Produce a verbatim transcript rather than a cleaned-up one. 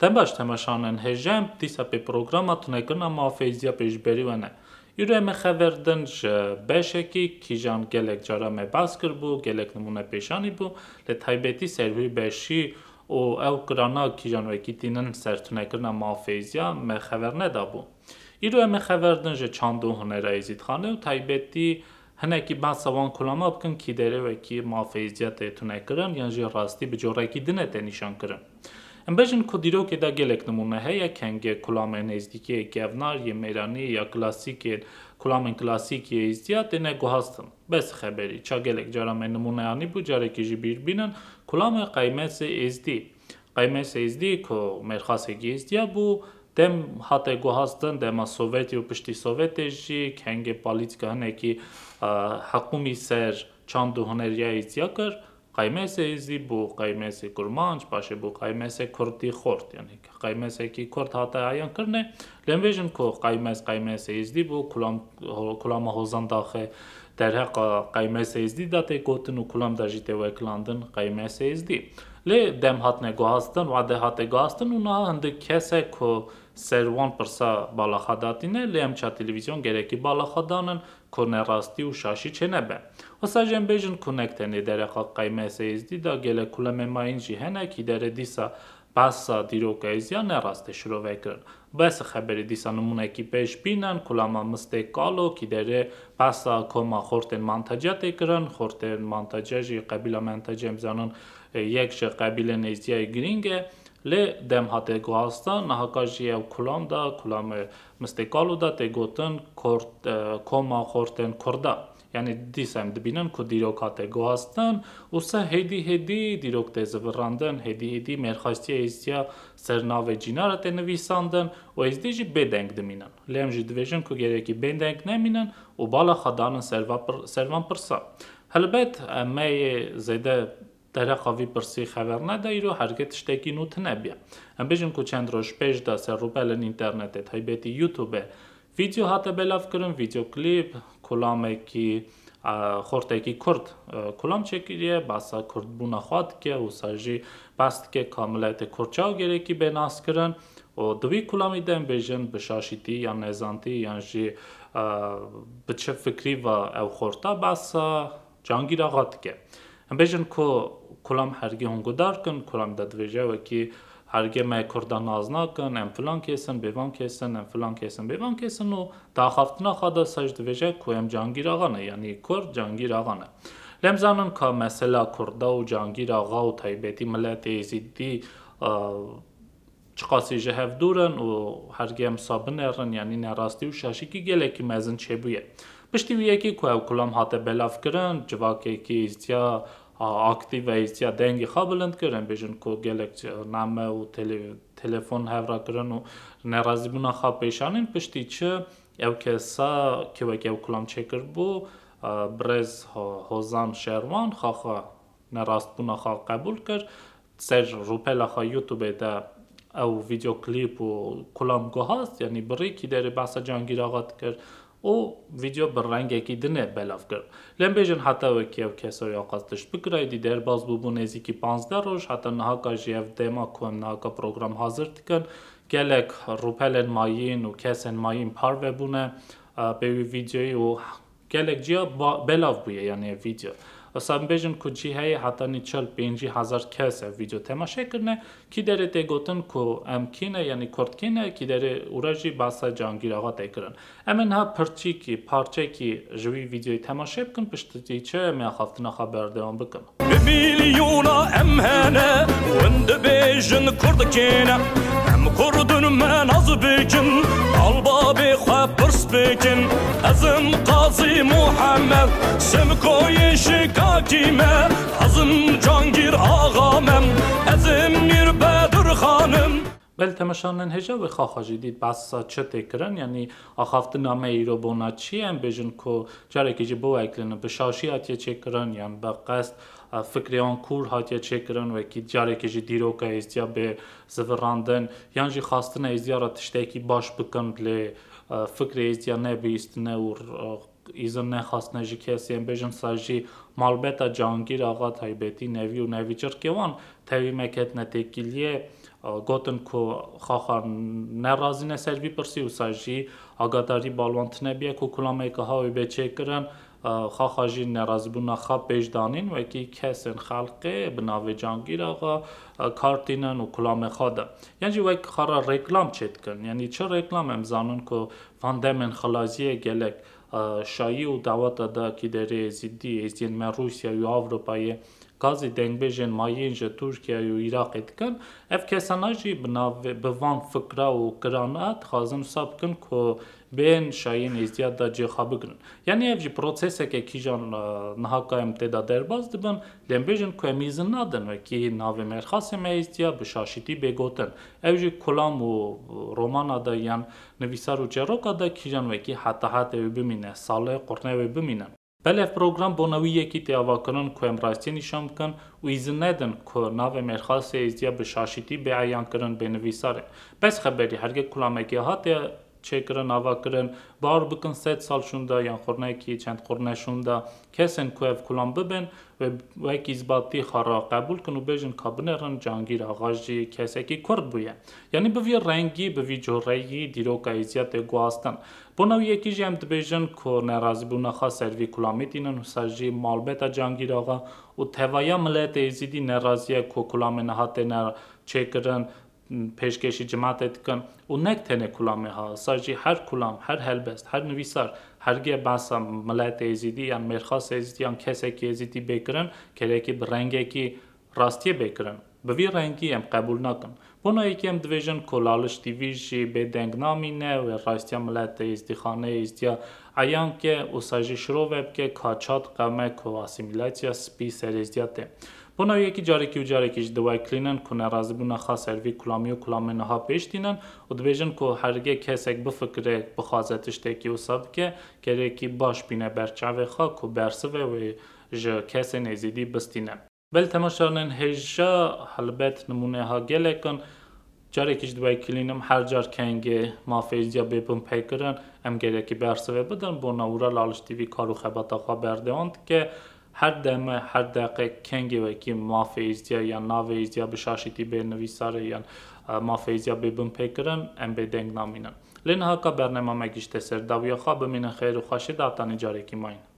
Dem baş, temaşanên hêja, em dîsa pê programa tunekirina mafê êzdiya pêşberî we ne. Îro em ê xeber din ji beşekî kîjan gelek cara me behs kiribû, gelek nimûne pêşanî bû, lê taybetî ser wî beşî û ew kirana kîjan wekî tînin ser tunekirina mafê êzdiya me xeber nedabû. Îro em ê xeber din ji çand û hunera Êzîdxanê û taybetî hinekî behsa wan kulama bikin, kî derê wekî mafê êzdiya tê tunekirin yan jî rastî bi corekî din e tê nîşan kirin. Em bêjin ku dîrokê de gelek nimûne heye, kengê kulamên êzdîkî yê kevnar, yê mêranî ya klasîkê, kulamên klasîk yê êzdiya têne guhastin. Bes xeberî, ça gelek cara me nimûne anîbû, carekî jî bîr bînin, kulamê Qeymesê Êzdî. Qeymesê Êzdî ku mêrxasekî êzdiya bû, dem hate guhastin, dema Sovetî û piştî Sovetê jî kengê polîtîka hinekî, e, hikûmî ser çand û huneriya êzdiya kir. Qeymesê Êzdî bû qeymesê kurmanc, paşê bû qeymesê kurdî xort, yanî qeymesekî kurd hate eyan kirine. Lê em bêjin ku qeymes, qeymesê Êzdî bû, kulam, ho-, kulama Hozan Daxê derheqa qeymesê Êzdî de tê gotin û kulam de jî tê wekilandin qeymesê Êzdî. Lê dem hatine guhastin, wade hate guhastin û niha hindik kes e ku ser wan pirsa balaxa datîne, lê em ça televîzyon gerekî balaxa danin ku nerastî û şaşî çênebe. Wisa jî em bêjin ku nek tenê dereqa qeymesê Êzdî de gelek kulamê mayîn jî hene, kî derê dîsa behsa dîroka êzdiya ne rast tê şirove kirin. Bes xeberî dîsa nimûnekî pêş bînin, kulama Mistê Kalo, kî derê behsa koma xortên Mantaciya tê kirin, xortên Mantaciya jî qebîla Mantaciya em zanin, e, yek ji qebîlên êzdiya yê girîng e. Lê dem hate guhastin, nihaka jî ew kulam de, kulamê Mistê Kalo de tê gotin kort, e, koma xortên kurda. Yanî dîsa em dibînin ku dîrok hate guhastin û se hêdî hêdî dîrok tê zivirandin, hêdî hêdî mêrxasiya êzdiya ser navê cîna re tê nivîsandin û êzdî jî bêdeng dimînin. Lê em jî dibêjin ku gerekî bêdeng nemînin û balaxa danin ser va pir-, ser van pirsa. Helbet, em me yê zêde dereqa vî pirsî xeber neda, îro hergê tiştekî nû tune bûye. Em bêjin ku çend roj pêş de ser rûpelên înternetê, taybetî YouTube-ê, vîdeo hate belavkirin, vîdeoklîp, kulamekî, e, xortekî kurd, e, kulam çêkiriye, behsa kurdbûna xwe dike û wisa jî behs dike ka miletê kurd çawa gerekî bê naskirin û di wî kulamî de em bêjin bi şaşîtî yan nezantî yan jî, e, bi çi fikrî ve ew xorta behsa Cangîr Axa dike. Em bêjin ku kulam hergê hûn guhdar kin, kulam de dibêje wekî hergê me kurda nas nakin, em filan kes in, bêvan kes in, em filan kes in, bêvan kes in û di axaftina xwe de wisa jî dibêje ku em Cangîr Axa ne, yanî kurd Cangîr Axa ne. Lê em zanin ka mesela kurda û Cangîr Axa û taybetî miletê êzîdî, e, çiqasî ji hev dûr in û hergê em wisa binêrin, yanî nerastî û şaşîkî gelekî mezin çêbûye. Piştî wî yekê ku ew kulam hate belavkirin, civakekî êzdiya, a, aktîf e, êzdiya dengê xwe bilind kir, em bêjin ku gelek name û tele-, telefon hev re kirin û nerazîbûna xwe pêşanîn, piştî çi ew kesa ku wekî ew kulam çêkiribû, a, birêz Ho-, Hozan Şerwan xwe xwe nerastbûna xwe qebûl kir. Ser rûpela xwe YouTube-ê de ew vîdeoklîp û kulam guhast, yanî bi rêkî derê behsa Cangîr Axa dikir û vîdeo bi rengekî din e belav kir. Lê em bêjin heta wekî ew kesa ya qas tişt bikirayî, dî derbas bûbû nêzîkî panzdeh roj, heta nihaka jî ev dema ku em nihaka program hazir dikin, gelek rûpelên mayîn û kesên mayîn parve bûne, e, pê wî vîdeoyî û gelek ciya ba-, belav bûye, yanî ev vîdeo. Wisa em bêjin ku cî heye hetanî çil pêncî hezar kes ev vîdeo temaşe kirine, kî derê tê gotin ku em kî ne, yanî kurd kî ne, kî derê û re jî behsa Cangîr Axa tê kirin. Em ê niha pirçîkî, parçekî ji wî vîdeoyê temaşe bikin, piştî çi em ê axaftina xwe berdewam bikin. Bi milyona em hene, hûn dibêjin kurd kê ne. Em kurdin me naz bikin, al babê xwe pirs bikin. Ez im Qazî Muhammed, Simkoyê şikakî me. Ez im Cangîr Axa me, ez im Mîr Bedir Xanim. Belê temaşanên hêja wê xaxa jî dît behsa çi tê kirin, yanî axaftina me îro bona çi ye? Em bêjin ku carekê jî biwekilînin, bi şaşî hatiye çêkirin yan bi qest, e, fikrê wan kûr hatiye çêkirin, wekî carekê jî dîroka êzdiya bê zivirandin, yan jî xwestina êzdiya re tiştekî baş bikin, lê, e, fikrê êzdiya nebihîstine û, e, îzin nexwestine ji kesî, em bêjin sa jî malbeta Cangîr Axa taybetî nevî û nevîçirkê wan tevî me ketine têkiliyê, Gotin ku xaxa nerazî ne ser vî pirsî, wisa jî agadarî balwan tune bûye ku kulameke ha wê bê çêkirin, xaxa jî nerazîbûna xwe pêş danîn, wekî kesên xelkê bi navê Cangîr Axa kar tînin û kulamê xwe de. Yan jî wek xwe re reklam çêdikin. Yanî çi reklam? Em zanin ku van demên xilaziyê gelek şayî û daweta da kî derê Êzidî, Êzidiyên me Rûsya û Ewropayê gazî dengbêjên mayîn ji Tirkiyeyê û Iraqê dikin. Ev kesana jî bi navê, bi van fikra û kirana dixwazin wisa bikin ku bên şayîn Êzidiya da cê xwe bigirin. Yanî ev jî proseseke kîjan, e, niha ka em tê de derbas dibin, lê em bêjin ku em îzin nadin wekî navê mêrxasê me Êzidiya bi şaşîtî bê gotin. Ev jî kulam û romana de yan nivîsar û çêroka de kîjan wekî heta hetê wê bimîne, salê qurne wê bimîne. Belê ev program bona wî yekî tê avakirin ku em rastiyê nîşan bikin û îzin nedin ku navê mêrxasê Êzidiya bi şaşîtî bê eyankirin, bê nivîsarê. Bes xeberî, herge kulamekê hatiye çêkirin, avakirin, bawer bikin sed sal şûnda yan qurnekî, çend qurne şûnda kesên ku ev kulam bibin, wê wek îzbatî xwe re qebûl kin û bêjin ka binêrin Cangîr Axa jî kesekî Kurd bûye. Yanî bi vî rengî, bi vî cihureyî dîroka Êzidiya tê guhastin. Bona wî yekî jî em dibêjin ku nerazîbûna xwe ser vî kulamî tînin, wisa jî malbeta Cangîr Axa û tevaya miletê Êzidî nerazî ye ku kulamê niha têne çêkirin, pêşkêşî cimatê dikin û nek tenê kulamê ha, wisa jî her kulam, her helbest, her nivîsar, hergê behsa miletê Êzidî yan mêrxasê Êzidî yan kesekî Êzidî bê kirin, gerekî bi rengekî rastiyê bê kirin. Bi vî rengî em qebûl nakin. Bona yekê em dibêjin ku Laliş T V jî bê deng namîne, wê rastiya miletê Êzdîxanê Êzdiya eyan ke, wisa jî şirove bike ka çat qewme ku asîmîlasiya spî ser Êzdiya tê. Bona yekî carekî û carekî ji diwekilînin ku nerazîbûna xwe ser vî kulamî û kulamên niha pêş tînin û dibêjin ku hergê kesek bifikire, bixwaze tiştekî wisa bike, gerekî baş bîne ber çavê xwe ku bersive wê ji kesên Êzidî bistîne. Belê temaşevanên hêja, helbet nimûneha gelek in. Carekî ji diwekilînim, her car kengê mafê Êzdiya bê binpêkirin, em gerekî bersivê bidin. Bona wira Laliş T V kar û xebata xwe berdewam dike. Her deme, her deqe kengê wekî mafê Êzdiya yan navê Êzdiya bi şaşîtî bê nivîsarê yan, e, mafê Êzdiya bê binpêkirin, em bê deng namînin. Lê niha ka bernama me gişte ser dawiya xwe, bimînin xêr û xweşî de hetanî carekî mayîn.